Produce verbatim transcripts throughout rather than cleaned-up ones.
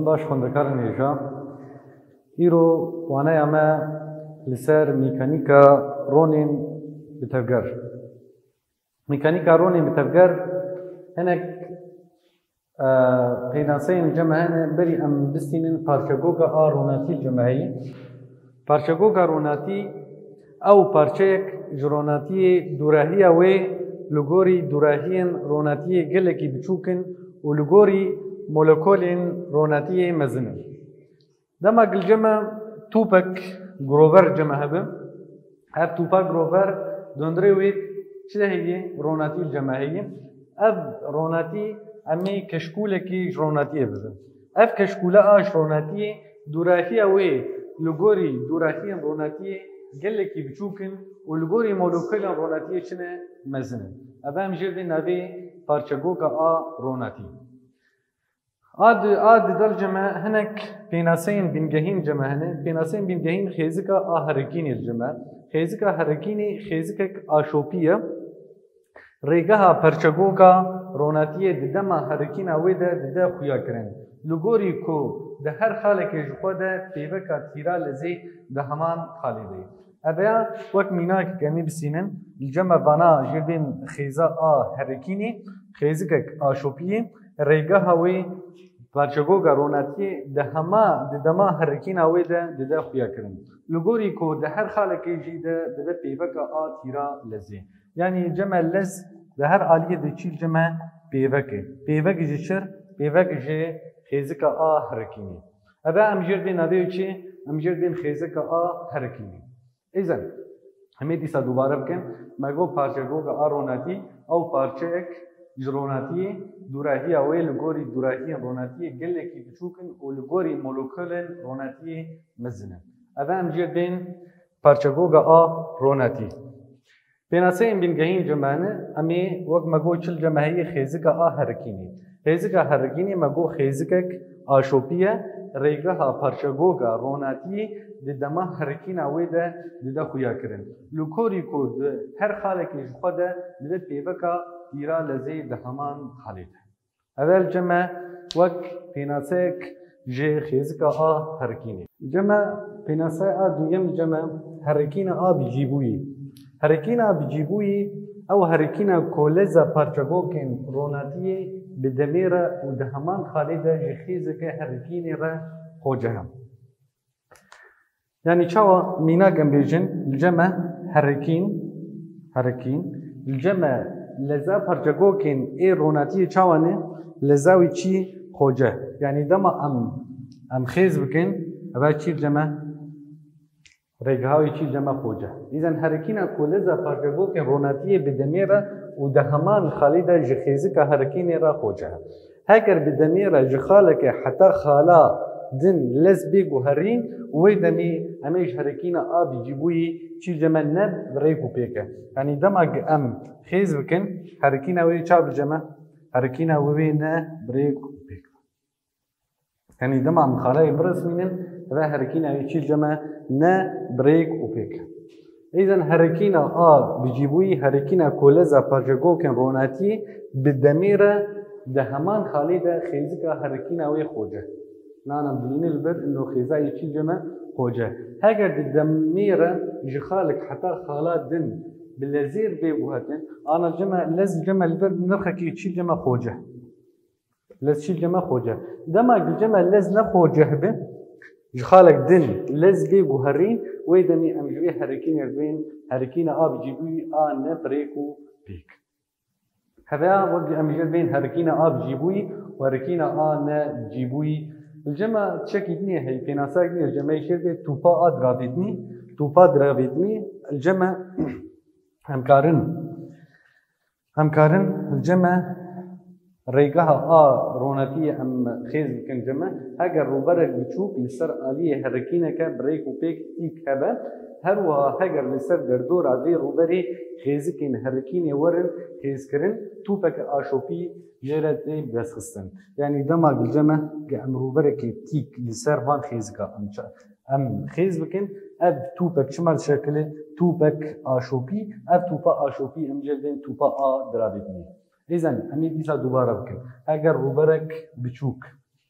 Baş xwendekarên hêja. Îro waneya me li ser mîkanîka ronên bi tevger. Mîkanîka ronên bi tevger hinek, e, pênaseyên li cem me hene, berî em bistînin parçegoka a ronatî li cem me heyî. Parçegoka ronatî ew parçeyek ji ronatiyê dûrehiya wê li gorî dûrehiyên ronatiyê gelekî biçûk in û li gorî molekolên ronatiyê mezin in. Dema ku li cem me tûpek grover cem me hebe, ev tûpa grover di hundirê wê çi de heye? Ronatî li cem me heye. Ev ronatî em ê keşkûlekî ji ronatiyê bibin. Ev keşkûle a ji ronatiyê dûrehiya wê li gorî dûrehiyên ronatiyê gelekî biçûk in û li gorî molekulên ronatiyê çi ne? Mezin in. Ev em jê dê navê parçegoka a ronatî. A di, a di del cem me hinek pênaseyên bîngehîn cem me hene. Pênaseyên bîngehîn xêzika a herikînê li cem me. Xêzika herikînê xêzikek aşopî ye. Rêgeha perçegoka ronatiyê di dema herikîna wê de dide xuyakirin. Li gorî ku di her xalekê ji xwe de pêveka tîra lezê di heman xalê de ye. Ev ya wek mînakek em ê bisînin, li cem me vana jê bên xêza a herikînê, xêzikek aşopî ye, rêgeha wê perçegoka ronatiyê di hema, di dema herikîna wê de dide xuyakirin. Li gorî ku di her xalekê jî de dibe pêveka a tîra lezê. Yanî cem me lez di her aliyê de çî li cem me pêvek e. Pêvek ji çi re? Pêvek ji xêzika a herikînê. Ev em jê dê navê çi? Em jê dên xêzika a herikînê. Îzen, em ê dîsa dubare bikin. Me got parçegoka a ronatî, ew parçeyek ji ronatiyê, dûrehiya wê li gorî dûrehiyên ronatiyê gelekî biçûk in û li gorî molekulên ronatiyê mezin in. Ev em jê dên parçegoka a ronatî. Pênaseyên bîngehîn cem me hene, em ê wek me got çi li cem me heye? Xêzika a herikînê. Xêzika herikînê me got xêzikek aşopî ye, rêgeha parçegoka ronatiyê di dema herikîna wê de dide xuyakirin. Li gorî ku di her xalekê ji xwe de dibe pêveka tîra lezê di heman xalê de. Ev li cem me wek pênaseyek ji xêzika a herikînê. Li cem me pênaseya a duyem li cem me herikîna a bicîbûyî. Herikîna bicîbûyî ew herikîna ku leza parçegokên ronatiyê bi demê re û di heman xalê de ji xêzeke herikînê re xoceh e. Yanî çawa mînak em bêjin, li cem me herikîn, herikîn, li cem me leza parçegokên ê ronatiyê çawa ne, leza wî çî xoce. Yanî dema em, em xêz bikin, eve çî li cem me, rêgeha wî çî li cem me xoce. Îzen herikîna ku leza parçegokên ronatiyê bi demê re û di heman xalî de ji xêzika herikînê re xoce. Heger bi demê re ji xaleke heta xala din lez bê guherîn, wê demê em ê ji herikîna a bicîbûyî çî li cem me ne bi rêk û pêk e. Yanî dema ku em xêz bikin, herikîna wê çawa bi cem me? Herikîna wê ne bi rêk û pêk e. Yanî dema em xalayê biresmînin, eve herikîna wê çî li cem me ne bi rêk û pêk e. Îzen herikîna a bicîbûyî herikîna ku leza parçegokên ronatiyê bi demê re di heman xalê de xêzika herikîna wê xoce. Nana dilînê li vir ino xêza yê çî li cem me xoce. Heger di demê re ji xalek heta xala din bi lezêr bê guhetin, ana li cem me lez li cem me li vir nirxekî çî li cem me xoce. Lez çî li cem me xoce. Dema ku li cem me lez ne xoce hebe, ji xalek din lez bê guherîn, wê demê em ji wê herikînê re bên herikîna a bicîbûyî a ne bi rêk û pêk. Heve ya wek em jê bên herikîna a bicîbûyî û herikîna a ne bicîbûyî. Li cem me çekî dinê heye, pênasayek dinê li cem me jê bê tûpa a diravêtinî, tûpa diravêtinî li cem me em karin Em karin li cem me rêgeha a ronatiyê em xêz bikin cem me. Heger rûberek biçûk li ser aliyê herikîneke bi rêk û pêk tîk hebe, her wiha heger li ser derdora vê rûberê xêzikên herikînê werin xêzkirin, tûpeke aşopî jê re tê bidestxistin. Yanî dema ku li cem me ku em rûberekê tîk li ser van xêzika em ça-, em xêz bikin, ev tûpek çima dişekile? Tûpek aşopî, ev tûpa aşopî em jê dên tûpa a diravêtinê. Îzen, em ê dîsa dubare bikin. Heger rûberek biçûk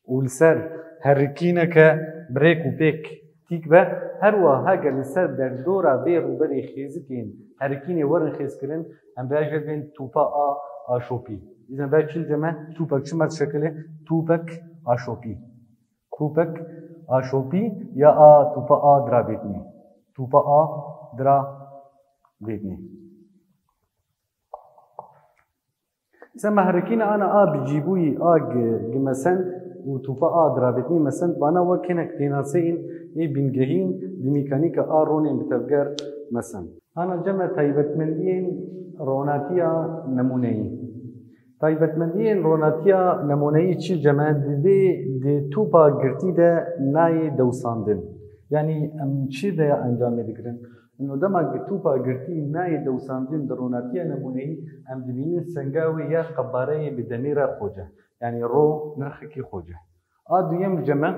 û li ser herikîneke bi rêk û pêk tîk be. Her wiha heger li ser derdora vê rûberê xêzikên herikînê werin xêzkirin, em bê jê bên tûpa A aşopî. Îzen be çil ceme tûpek çima dişekilê? Tûpek aşopî. Tûpek aşopî ya a tûpa A diravêtinê. Tûpa A diravêtinê. Îzen me herikîna ana A bicîbûyî A gi, gi mesend û tûpa A diravêtinê mesend, vana wek hinek pênaseyên ê bingehîn di mîkanîka A ronên bi tevger mesend. Ana ceme taybetmendiyên ronatiya nemûneyî. Taybetmendiyên ronatiya nemûneyî çi ceme divê di tûpa girtî de nayê dewsandin. Yanî em çi de encamê digirin? Ino dema ku tûpa girtî nayê dewsandin di ronatiya nemûneyî, em dibînin senga wê ya qebareyê bi demê re xoce. Yanî ro nirxekî xoce. A duyem ceme,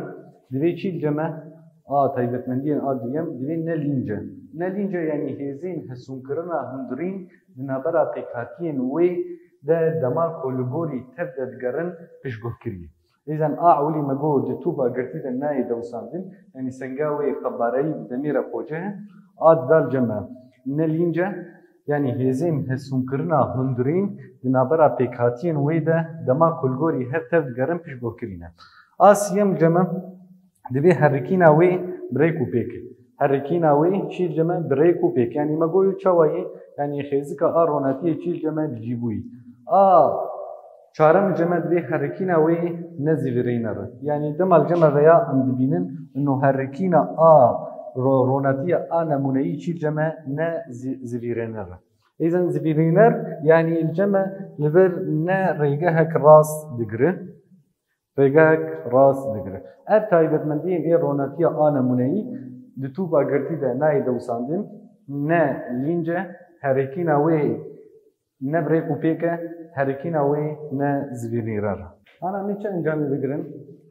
divê çî ceme? A taybetmendiyên a duyem divê ne lînce. Ne lînce yanî hêzên hesûnkirina hundirîn di navbera pêkhatiyên wê de dema ku li gorî tev de digerin piştguhkirî. Îzen a ewilî me got di tûpa girtî de nayê dewsandin, yanî senga wê qebareyî bi demê re xoce ye. A dal ceme ne lînce, yanî hêzên hesûnkirina hundirîn di navbera pêkhatiyên wê de dema ku li gorî hev tev digerin piştguhkirî ne. A siyem ceme divê herikîna wê bi rêk û pêk. Herikîna wê çîl ceme bi rêk û pêk. Yanî me got çawa ye? Yanî xêzika a ronatiyê çîl ceme bicîbûyî. A çarem ceme divê herikîna wê ne zivîrîner e. Yanî dema li ceme veya em dibînin ino herikîna a ro-, ronatiya a nemûneyî çîl ceme ne zi-, zivîrîner e. Îzen zivîrîner yanî li ceme li vir ne rêgehek rast digire. Rêgehek rast digire. Ev taybetmendiyên ê ronatiya a nemûneyî di tûpa girtî de nayê dewsandin, ne lînce, herikîna wê ne bi rêk û pêk e, herikîna wê ne zivîrîner e. Ana em ê çi encamê bigirin?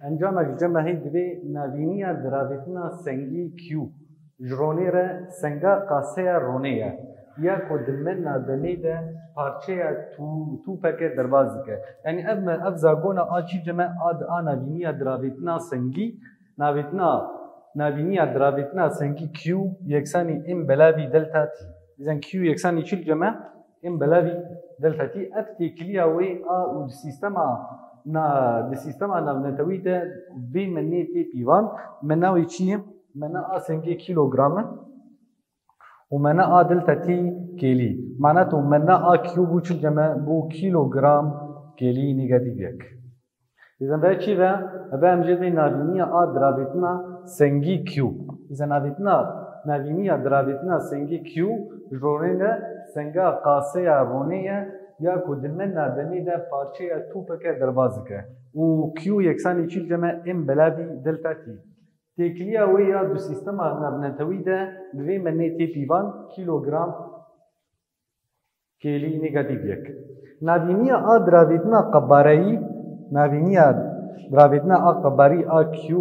Encamek ceme hê divê navîniya diravêtina sengî Q ji ronê re senga qaseya ronê ye, ya ku di mena demê de parçeya tû-, tûpeke derbas dike. Yanî ev me, ev zagona a çî ceme a di a navîniya diravêtina sengî, navêtina, navîniya diravêtina sengî Q yeksanî M belavî delta T. Îzen Q yeksanî çil ceme M belavî delta T. Ev têkiliya wê a û di sîstema na-, di sîstema navnetewî de vê menê tê pîvan. Mena wê çi ye? Mena a sengê kîlogram e û mena a delta T kêlî. Mana to mena a Q bû çil ceme bû kîlogram kêlî negatîf yek. Îzen ve çi ve? Ve em jê ve navîniya a diravêtina sengî Q. Îzen navêtina, navîniya diravêtina sengî Q ji ronê ne senga qaseya ronê ye ya ku di mena demê de parçeya tûpeke derbas dike. Û Q yeksanî çil ceme M belavî delta T. Têkiliya wê ya du sîstema navnetewî de bi vê menê tê pîvan kîlogram kêlî negatîf yek. Navîniya a diravêtina qebareyî, navîniya diravêtina a qebarî a Q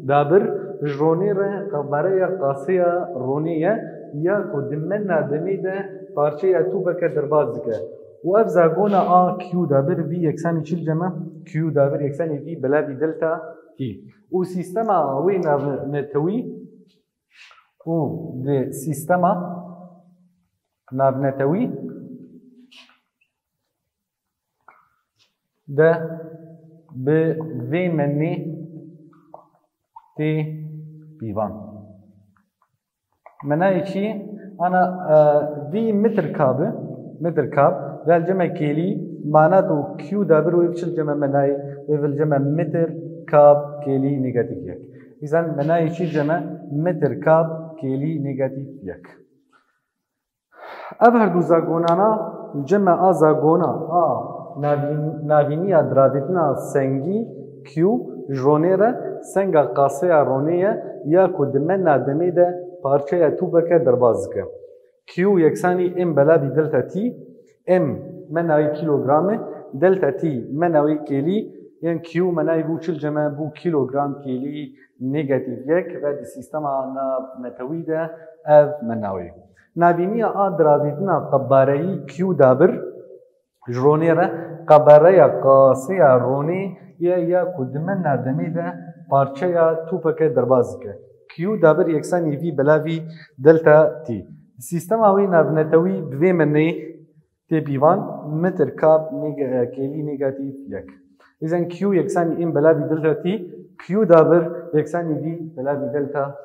dabir ji ronê re qebareya qaseya ronê ye ya ku di mena demê de parçeya tûbeke derbas dike û ev zagona a Q dabir vî yeksanî çil ceme Q dabir yeksanî vî belavî delta T. Û sîstema wê navnetewî û di sîstema navnetewî de bi vê menê tê pîvan. Menayê çi? Ana, e, vî mitir kab e, mitir kab, ve li cem e kêlî, mana to Q dabir wê biçil cem e menayê, wê vil cem e mitir kab kêlî negatîf yek. Îzen menayê çi cem e mitir kab kêlî negatîf yek. Ev her du zagonana li cem e a zagona a navîn-, navîniya diravêtina sengî Q ji ronê re senga qaseya ronê ye ya ku di mena demê de parçeya tûbeke derbas dike. Q yeksanî M belavî delta T, M menayê kîlogram e, delta T menayê kêlî, yên Q menayê bû çil cem e bû kîlogram kêlî negatîf yek ve di sîstema navnetewî de ev menayê. Navîniya a diravêtina qebareyî Q dabir ji ronê re Qebereya qasê ya ronê ye ya ku di mena demê de parçeya topeke derbas dike. Q dabir yeksanî V belavî delta T. Sîstema wê navnetewî bi vê menê tê pîvan, metir kab neg-, kêlî negatîf yek. Îzen Q yeksanî M belavî delta T, Q dabir yeksanî V belavî delta